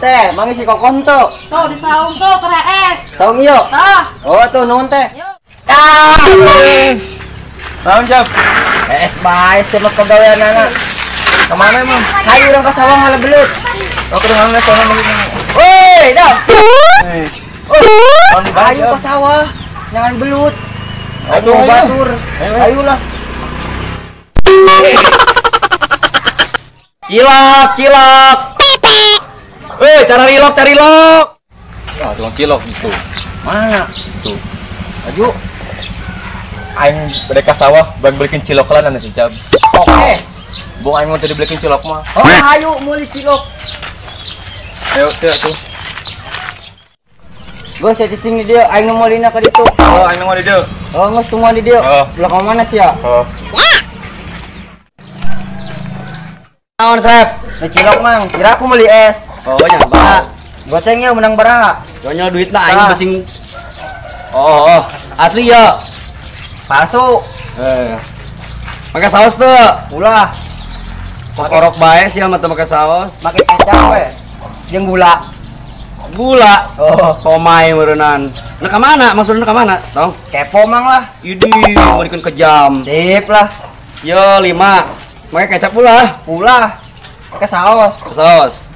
Teh, mangi si kokon tuh. Tuh di saung tuh keres. Saung iyo. Tah. Oh tuh nuhun teh. Ah. Naon jap? Es bae sama pegawaianana. Kemana emang? Hayu urang ka sawah ngala belut. Oh, ke mana sono mah. Woi, dam. Oh, hayu ka sawah. Jangan belut. Ayo batur. Ayolah. Cilok, cilok. Weh, cara rilok, cari lok. Ah, tukang cilok itu. Mana? Tuh. Maju. Aing bade ka sawah, bang belikin cilok lah nanti jam. Oke. Bung aing mau tadi belikin cilok mah. Oh, ayo meuli cilok. Ayo, sia tuh. Gua sia cicing di dieu, aing nu meulina ka ditu. Oh, aing nu di dieu. Oh, geus tungguan di dieu. Oh. Belakang mana sia? Oh. Naon, Sep? Nu cilok mang, kira aku meuli es. Oh, nyaba. Gocengnya menang baraha. Nyonya duitna aing besing. Oh, oh, asli ya. Palsu. Eh. Pakai saus tuh. Ulah. Kos orok bae sih sama teu make saus. Make kecap we. Jeung gula. Gula. Oh, somai meureunnan. Nah ka mana? Maksudna ka mana? Tong. Kepo mang lah. Idi, meurikeun ke jam. Sip lah. Yo 5. Make kecap ulah. Ulah. Pakai saus. Saus.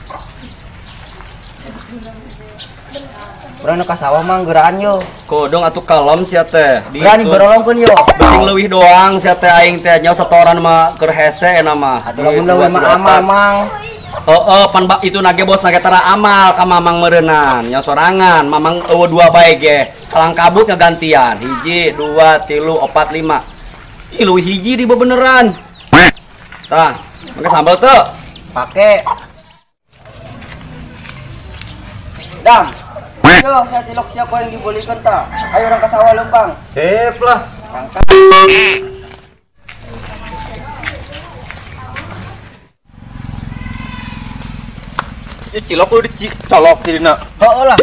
Urang nu ka sawah mang geuraan yo. Kodong atuh kalem sia teh. Berani gorolongkeun yo. Besing leuwih doang sia teh aing teh nyaho setoran mah keur hese eta mah. Atuh lamun leuwih mah amal mang. Heeh, pan itu nage bos nage tara amal ka mamang meureunnan. Nyaho sorangan, mamang eueuh dua bae ge. Kalang kabut ngagantian. 1 2 3 4 5. Ih leuwih hiji di bebeneran. Tah, make sambal teu? Pake. Dam. Yo, saya cilok siapa yang dibolehkan ta? Ayo orang ke sawah lempang. Sip lah. Angkat. Ya cilok lu dicolok jadina. Heeh lah.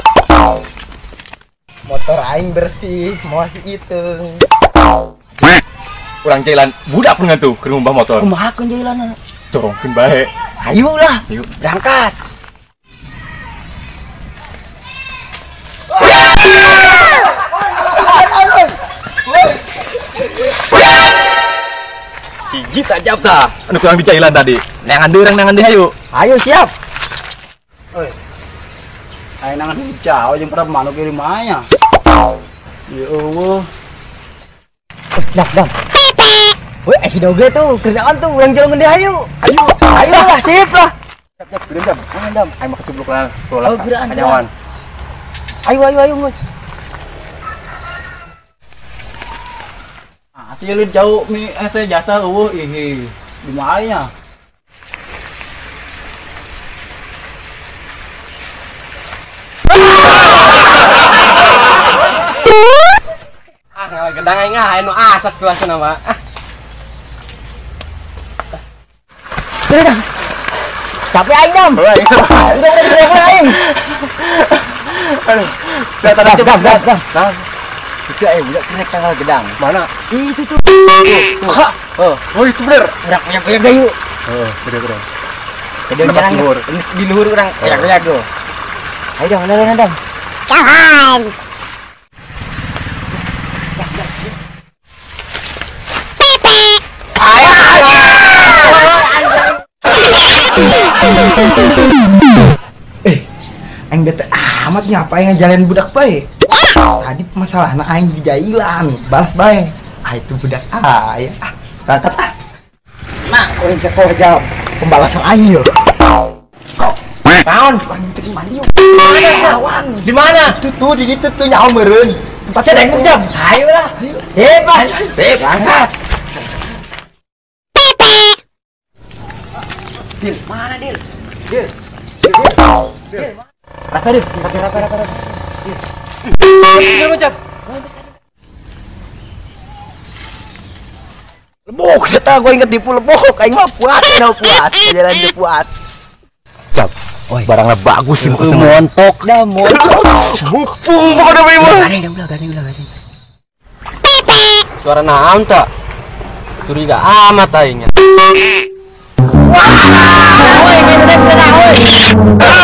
Motor aing bersih, moal hitung. Urang jailan budak pun tuh keur ngumbah motor. Kumaha keun jailanna? Corongkeun bae. Ayo lah. Yuk. Berangkat. Hiji tajam tah anu kurang dicailan tadi. Neangan deui urang neangan deui hayu. Ayo siap. Oi. Aing nangan hijau jeung pernah manuk ieu mah nya. Ya eueuh. Dah, dah. Woi, si doge tuh kerjaan tuh urang jalan deui hayu. Ayo. Ayo lah, sip lah. Siap, siap, geura jam. Dam. Aing mah kecubluk lah. Oh, geraan. Kanyawan. Ayo, ayo, ayo, geus. Ah, leuwih jauh mi es jasa eueuh ih. Di mana nya? Ah, gedang aing ah nu asas kelasna mah. Ah. Udah. Capek aing dam. Udah, udah aing. Aduh, saya tadi dam, dam, dam. Itu budak kerek tanggal gedang. Mana? Itu tuh. Tuh. Hah? Oh, itu bener. Urang koyak-koyak gayu. Oh, bener bener. Kedeng nyerang di luhur urang koyak-koyak tuh. Ayo dam, dam, dam. Jangan. Aing bete amat nyapa aing ngajalan budak bae. Tadi masalahna aing di jailan, balas bae. Ah itu budak aya. Ah, berangkat ah. Nah, kau yang kau jawab pembalasan aing yo. Kok naon urang teu mandi. Mana sawan? Di mana? Itu tuh di ditu tuh nyaho meureun. Tempat saya dengkuk jam. Ayo lah. Sip lah. Sip, angkat. Dil, mana Dil? Dil. Dil. Dil. Rapa Dil, rapa rapa rapa. Dil. Dil ngucap. Lebok, eta gua inget tipu lebok, aing mah puas, nah puas, jalan dia puas. Cap. Barangnya bagus sih maksudnya. Montok dah, montok. Mupung pokoknya mah. Gandeng dah, gandeng ulah, gandeng. Suara naon tak? Curiga amat aingnya. Wah! Woi, ngintip teh woi.